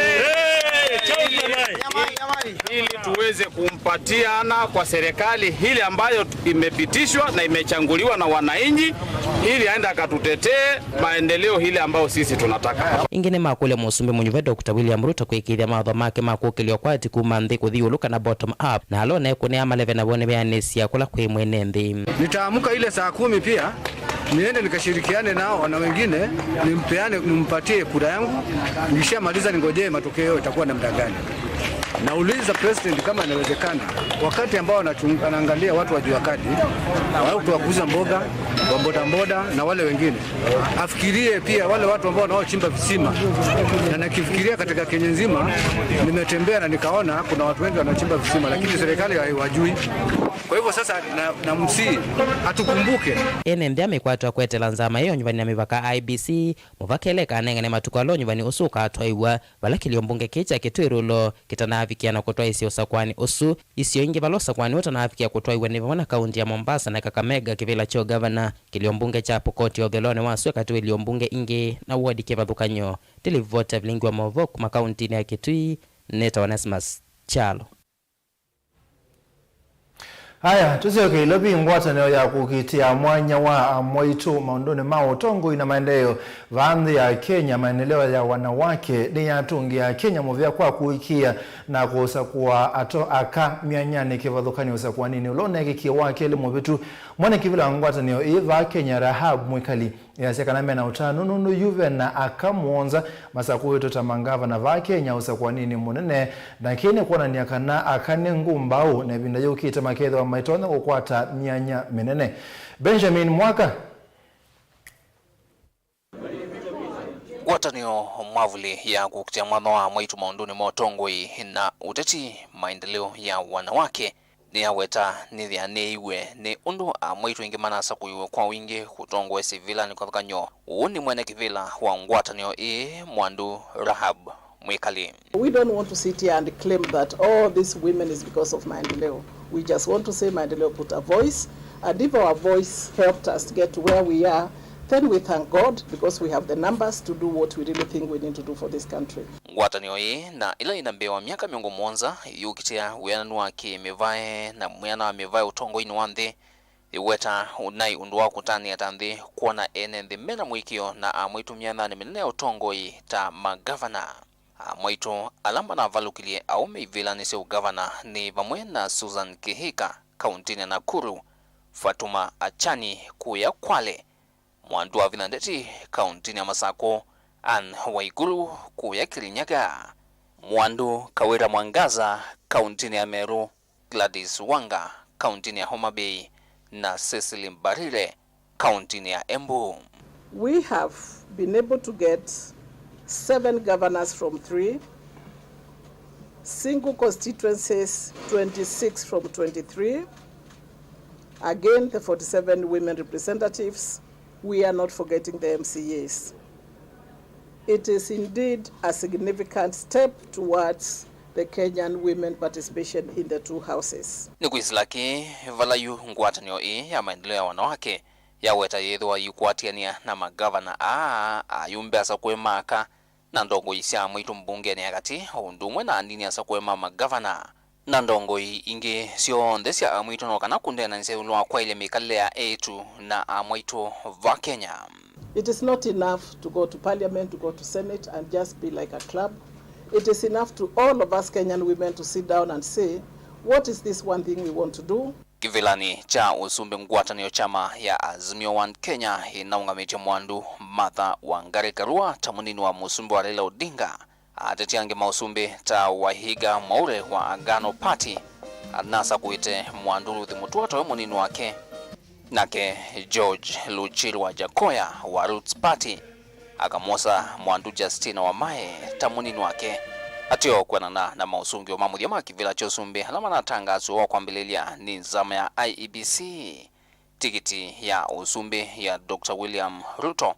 ili tuweze kumpatiana kwa serikali ile ambayo imepitishwa na imechanguliwa na wananchi, ili aende akatutetee maendeleo ile ambayo sisi tunataka. Ĩngĩ nĩmakũlya Mũsumbĩ mũnyuve Doctor William Ruto kwĩkĩĩthya mawatho make ma kũkĩlya ũkwati kuma nthĩ kũthi ĩũlũ, kana bottom up, na ala ũnekũnĩa maleve navo nĩmeanĩsya kũla kwĩ mwene nthĩ. Nitaamka ile saa kumi pia, niende nikashirikiane nao na wengine, nimpeane, nimpatie kura yangu. Nikishamaliza ningojee matokeo itakuwa namna gani. Nauliza president kama inawezekana, wakati ambao anachung-, anaangalia watu wa jua kali, watu wa kuuza mboga, wa bodaboda na wale wengine, afikirie pia wale watu ambao wanaochimba visima. Na nikifikiria katika Kenya nzima, nimetembea na nikaona kuna watu wengi wanaochimba visima, lakini serikali haiwajui. Kwa hivyo sasa na, namsihi atukumbuke. Ene nthĩ amĩkwatwa kwetela nzama ĩyo nyuvani na mĩvaka I E B C, mũvaka ĩla ĩkanengane matukũ ala ũnyuvani ũsu ũkatwaiwa, vala kĩlio mbunge kĩĩ kya Kitui Rural kĩtanaavikĩa na kũtwaĩsya ũsakũani ũsu. Isio ingĩ vala ũsakũani ũũ ũtanaavikĩa kũtwaiwa nĩ vamwe na kaunti ya Mombasa na Kakamega, kĩvĩla kya ũgavana, kĩlio mbunge kya Pokot ya ũthelonĩ wa sua katĩ wa ilio mbunge ingĩ na wodi kĩvathũkany'o. Ndĩlivoti ya vilingi wa maũvoo kuma kauntinĩ ya Kitui, nĩtawa Onesmus Kyalo. Aya, tũsyoke Nairobi. Ngwatanĩo ya kũkitĩa mwanya wa amwaitũ maũndũnĩ ma ũtongoi na maendeeo vaa nthĩ ya Kenya, Maendeleo ya Wanawake, nĩyatũngĩa Akenya mũvea kwa kũĩkĩĩa na kũsakũa ato aka myanyanĩ kĩvathũkany'o ũsakũaninĩ ũla ũneekĩkie wa kelĩ mũvĩtu. Mwene kĩvĩla wa ngwatanĩo ĩĩ vaa Kenya, Rahab Mwikali, yasya kana mena ũtanu nũndũ yu vena aka mũonza masakũĩtwe ta mangavana vaa Kenya ũsakũaninĩ mũnene, na kĩĩ nĩ kwonany'a kana aka nĩ ngũmbaũ, na ĩvinda yũkĩte makethĩwa maitonya kũkwata myanya mĩnene. Benjamin Mwaka. Ngwatanĩo mwavuli ya kũkitĩa mwanya wa amwaitũ maũndũnĩ ma ũtongoi na ũteti, Maendeleo ya Wanawake, nĩyaweta nĩthĩanĩiwe nĩ ũndũ amwaitũ aingĩ manasakũiwe kwa wingĩ kũtongoesya ivĩlanĩ kĩvathũkany'o. Ũũ nĩ mwene kĩvĩla wa ngwatanĩo ĩĩ, Mwandu Rahab Mwikali. We don't want to sit here and claim that, "Oh, this women is because of Maendeleo." We just want to say Maendeleo put a voice, and if our voice helped us to get to where we are, then we thank God because we have the numbers to do what we really think we need to do for this country. Ngwatanĩo ĩĩ na ĩla ĩna mbee wa myaka mĩongo mũonza yũkitĩa wĩananu wa kĩ-mĩvae na mwĩana wa mĩvae ũtongoinĩ wa nthĩ, ĩweta ũnai ũndũ wa kũtanĩa ta nthĩ kwona ene nthĩ mena mũĩkĩĩo na amwaitũ myanyanĩ mĩnene ya ũtongoi ta mangavana. Amwaitũ ala manavalũkilye aũme ivĩlanĩ sya ũgavana nĩ vamwe na Susan Kihika, kauntinĩ ya Nakuru, Fatuma Achani kũya Kwale, Mwandu Wavinya Ndeti kauntinĩ ya Masakũ, Anne Waiguru kũya Kirinyaga, Mwandu Kawira Mwangaza kauntinĩ ya Meru, Gladys Wanga kauntinĩ ya Homa Bay, na Cecily Mbarire kauntinĩ ya Embu. We have been able to get seven governors from three, single constituencies, twenty-six from twenty-three, again the forty-seven women representatives. We are not forgetting the M C As. It is indeed a significant step towards the Kenyan women participation in the two houses. Nĩ kwĩsĩla kĩĩ vala yu ngwatanĩo ĩĩ ya maendeleo ya wanawake yaweta yĩthĩwa yĩkwatĩanĩa na mangavana aa, ayumbe asakũe ma aka, na ndongoi sya amwaitũ mbungenĩ ya katĩ, o ũndũ ũmwe na anini asakũe ma mangavana, na ndongoi ingĩ syonthe sya amwaitũ, no kana kũneenanĩsya ĩũlũ wa kwaĩlya mĩkalĩle ya eĩtu na amwaitũ va Kenya. It is not enough to go to parliament, to go to senate and just be like a club. It is enough to all of us Kenyan women to sit down and say, "What is this one thing we want to do?" Kĩvĩlanĩ kya ũsumbĩ ngwatanĩo kyama ya Azimio One Kenya ĩnaũngamĩtye Mwandu Martha Wangari Karua ta mũnini wa mũsumbĩ wa Raila Odinga. Ateti angĩ ma ũsumbĩ ta Vihiga Mwaure wa Agano Party anasakũĩte Mwandu Ruth Mutua tawe mũnini wake, nake George Luchiri wa Jakoya wa Roots Party akamwosa Mwandu Justina Wamae ta mũnini wake. Ateo kwĩanana na maũsũngĩo ma mũthya ma kĩvĩla kya ũsumbĩ ala manatangaasiwe wa kwambĩlĩlya nĩ nzama ya I E B C, tikiti ya ũsumbĩ ya Doctor William Ruto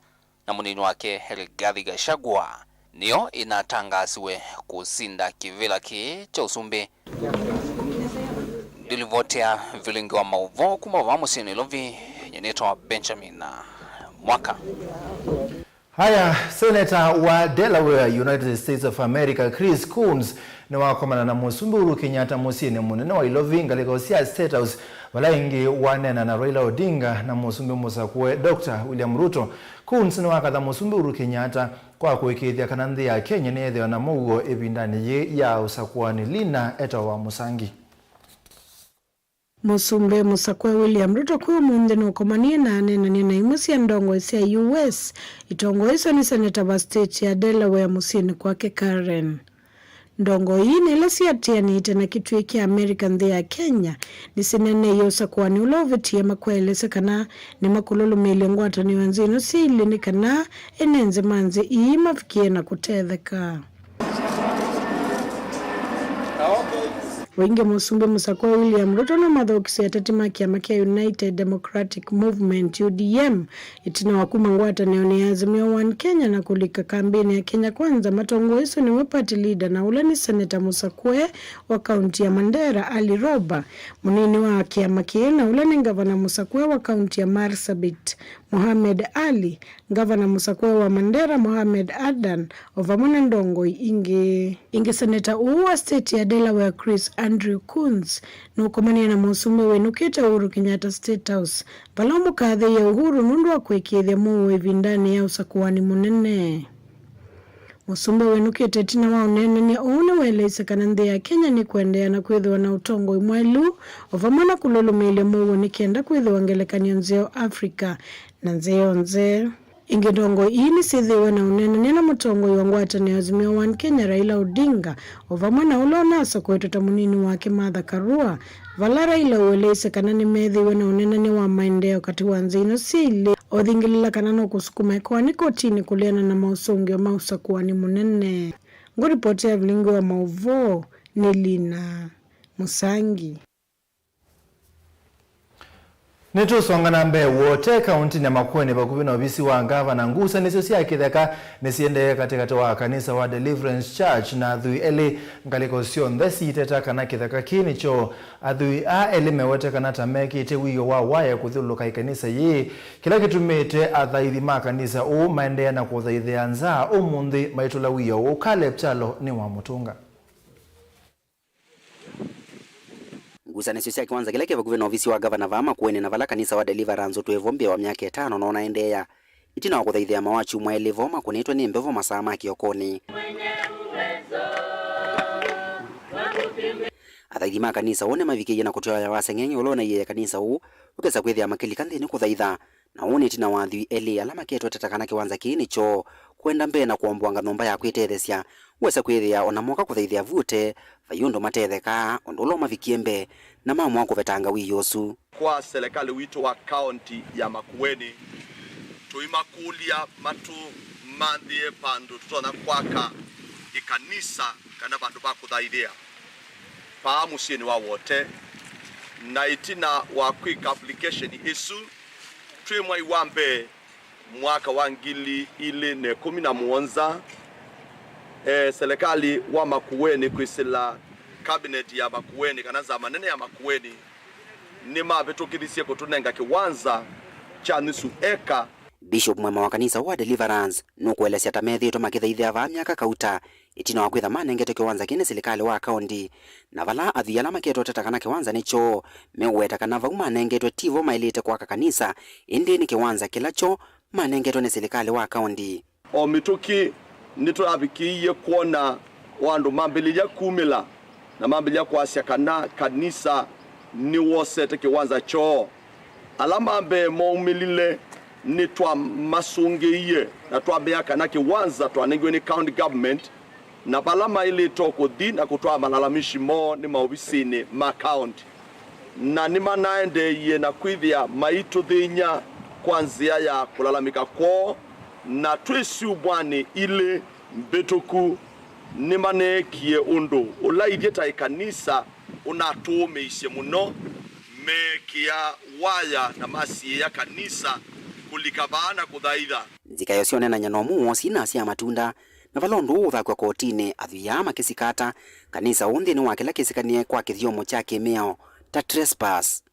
na mũnini wake Rigathi Gachagua nĩyo ĩnatangaasiwe kũsinda kĩvĩla kĩĩ kya ũsumbĩ. Ndilivoti ya vilingi wa maũvoo kuma vaa mũsyĩ Nairobi, nyie nĩtawa Benjamin Mwaka. Aya, seneta wa Delaware, United States of America, Chris Coons, nĩwakomana na Mũsumbĩ Uhuru Kenyatta mũsyĩnĩ mũnene wa Ilovi, ngalĩko sya State House, vala ĩngĩ waneena na Raila Odinga na Mũsumbĩ mũsakũe Doctor William Ruto. Coons nĩwakatha Mũsumbĩ Uhuru Kenyatta kwa kũĩkĩĩthya kana nthĩ ya Kenya nĩyĩthĩwa na mũuo ĩvindanĩ yĩĩ ya ũsakũani. Lina etawa wa Mũsangi. Mũsumbĩ mũsakũe William Ruto kwĩ ũmũnthĩ nũkomanie na aneenany'a na imwe sya ndongoi sya U S itongoeswe nĩ seneta va state ya Delaware mũsyĩnĩ kwake Karen. Ndongoi ii na ila siatĩanĩte na kĩtuĩ kya America nthĩ ya Kenya nĩsineeneie ũsakũani ũla ũvĩtie makwaelesya kana nĩmakũlũlũmĩĩlya ngwatanĩo nzĩ ino syĩ ilĩ nĩ kana ene nzĩ ma nzĩ ii mavikĩe na kũtetheka. Vaingĩ Mũsumbĩ mũsakũe William Ruto nũmathokisye ateti ma kĩama kya United Democratic Movement, U D M, ĩtina wa kuma ngwatanĩonĩ ya Azimio One Kenya na kũlika kambĩnĩ ya Kenya Kwanza matongoeswe nĩwe party leader na ũla nĩ seneta mũsakũe wa kaunti ya Mandera, Ali Roba, mũnini wa kĩama kĩĩ na ũla nĩ ngavana mũsakũe wa kaunti ya Marsabit, Mohamed Ali, ngavana mũsakũe wa Mandera Mohamed Adan, o vamwe na ndongoi ingĩ. Ĩngĩ seneta ũũ wa state ya Delaware Chris Andrew Coons nũkomanie na mũsumbĩ wĩnũkĩte Uhuru Kenyatta State House, vala ũmũkathĩie Uhuru nũndũ wa kũĩkĩĩthya mũuo ĩvindanĩ ya ũsakũani mũnene. Mũsumbĩ wĩnũkĩte ĩtina wa ũneenany'a ũũ nĩwaeleisye kana nthĩ ya Kenya nĩkũendeea na kwĩthĩwa na ũtongoi mwaĩlu o vamwe na kũlũlũmĩĩlya mũuo nĩ kenda kwĩthĩwa ngelekany'o nzeo Africa na nzĩ yonthe. Ĩngĩ ndongoi ii nĩsyĩthĩiwe na ũneenany'a na mũtongoi wa ngwatanĩo ya Azimio One Kenya, Raila Odinga, o vamwe na ũla ũnasakũĩtwe ta mũnini wake, Martha Karua, vala Raila ũeleisye kana nĩmeethĩiwe na ũneenany'a wa maendeeo katĩ wa nzĩ ino syĩ ilĩ, othingĩlĩla kana nũkũsukuma ĩkoani kotinĩ kũleana na maũsũngĩo ma ũsakũani mũnene. Ngũripoti ya vilingi wa maũvoo nĩ Lina Mũsangi. Nĩtũsonga na mbee. Wote kaũntĩnĩ ya Makueni vakuvĩ na ovisi wa ngavana, ngusanĩsyo sya kĩtheka nĩsiendee katĩkatĩ wa kanisa wa Deliverance Church na athwii elĩ ngalĩko syonthe siiteta kana kĩtheka kĩĩ nĩ kyoo. Athwii aa elĩ mewete kana ta mekĩte wĩoo wa waya kũthyũlũlũka ĩkanisa yĩĩ, kĩla kĩtumĩte athaithi ma kanisa ũũ maendeea na kũthaithĩa nza ũmũnthĩ maitũla wĩoo ũũ. Caleb Kyalo nĩ wa mũtũnga. Ngusanĩsyo sya kĩwanza kĩla kĩ vakuvĩ na ovisi wa ngavana vaa Makueni na vala kanisa wa Deliverance ũtwĩe vo mbee wa myaka ĩtano no ũnaendeea. Ĩtina wa kũthaithĩa mawakyumwa elĩ vo makũnĩtwe nĩ mbevo masaa ma kĩokonĩ, athaithi ma kanisa ũũ nĩmavikĩie na kũtwĩa waya wa seng'eng'e ũla ũnaiĩe kanisa ũũ ũkesa kwĩthĩa makĩlika nthĩnĩ kũthaitha. Na ũũ nĩ ĩtina wa athwii elĩ ala maketwe ũteta kana kĩwanza kĩĩ nĩ kyoo. Kwenda mbee na kũomboanga nyũmba ya kwĩtetheesya, wesa kwĩthĩa o na moka kũthaithĩa vu ũtee, vai ũndũ matethekaa, ũndũ ũla ũmavikie mbee, na maamũa kũvetanga wĩoo ũsu. Kwa serikali witũ wa kaunti ya Makueni, tũimakũlya matũmanthĩe vandũ tũtonya kwaka ĩkanisa kana vandũ va kũthaithĩa vaa mũsyĩnĩ wa Wote, na ĩtina wa kwĩka application ĩsu, twĩ mwai wa mbee mwaka wa ngili ilĩ na ĩkũmi na mũonza, eh, serikali wa Makueni kwĩsĩla cabinet ya Makueni kana nzama nene ya Makueni nĩmavĩtũkĩthisye kũtũnenga kĩwanza kya nusu eka. Bishop mwema wa kanisa wa Deliverance nũkũelesya ta methĩĩtwe makĩthaithĩa vaa myaka kauta, ĩtina wa kwĩtha manengetwe kĩwanza kĩĩ nĩ silikalĩ wa kaũnti, na vala athwii ala maketwe ũteta kana kĩwanza nĩ kyoo, meũweta kana vau manengetwe ti vo maĩlĩte kwaka kanisa, ĩndĩ nĩ kĩwanza kĩla kyo manengetwe nĩ silikalĩ wa kaũnti. O mĩtũkĩ nĩtũnavikĩie kwona o andũ mambĩlĩlya kumĩla na mambĩlĩlya kwasya kana kanisa nĩwosete kĩwanza kyoo. Ala ma mbee moumĩlile nĩtwamasũngĩie na twamea kana kĩwanza twanengiwe nĩ county government, na vala maĩlĩte o kũthi na kũtwaa malalamishi moo nĩ maovisinĩ ma county, na nĩmanaendeeie na kwĩthĩa maitũthĩny'a kwa nzĩa ya kũlalamĩka kwoo, na twĩ syumwanĩ ilĩ mbĩtũku nĩmaneekie ũndũ ũla ithyĩ ta ĩkanisa ũnatũũmĩisye mũno, meekĩa waya na masiĩĩa kanisa kũlika vaa na kũthaitha. Nzikaĩo sya ũneenany'a na ũmũ woo sinasyaa matunda, na vala ũndũ ũũ ũthakw'a kotinĩ, athwii aa makĩsikata kanisa ũũ nthĩnĩ wa kĩla kĩsĩkanĩe kwa kĩthyomo kya kĩmĩao ta trespass.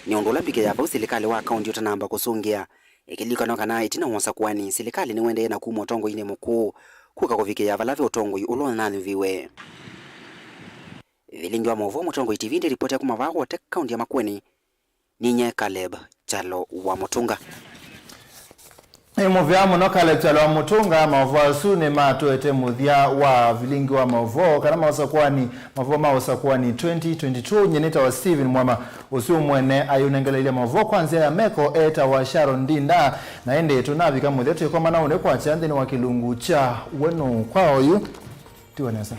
Nĩ ũndũ ũla mbikĩ ya vau silikalĩ wa kaũnti ũtanamba kũsũngĩa, Ĩkĩlikanwa kana ĩtina wa ũsakũani, silikalĩ nĩũendee na kuma ũtongoinĩ mũkũũ kũka kũvikĩĩa vala ve ũtongoi ũla ũnanyuviwe. Vilingi wa maũvoo Mũtongoi T V ndĩripoti ya kuma vaa Wote, kaunti ya Makueni. Ninyie Caleb Kyalo wa Mũtũnga. Nĩ mũvea mũno Caleb Kyalo wa Mũtũnga. Maũvoo asu nĩmatũete mũthya wa vilingi wa maũvoo kana maũsakũani, maũvoo ma ũsakũani twenty twenty-two. Nyie nĩtawa Stephen Mwema. Ũsu mwene ayũnengeleile maũvoo kwa nzĩa ya meko etawa Sharon Ndinda, na ĩndĩ tũnavika mũthya twĩkomana ũnĩkwatya nthĩnĩ wa kĩlungu kya wenu kwa oyu. Tiwa nesa.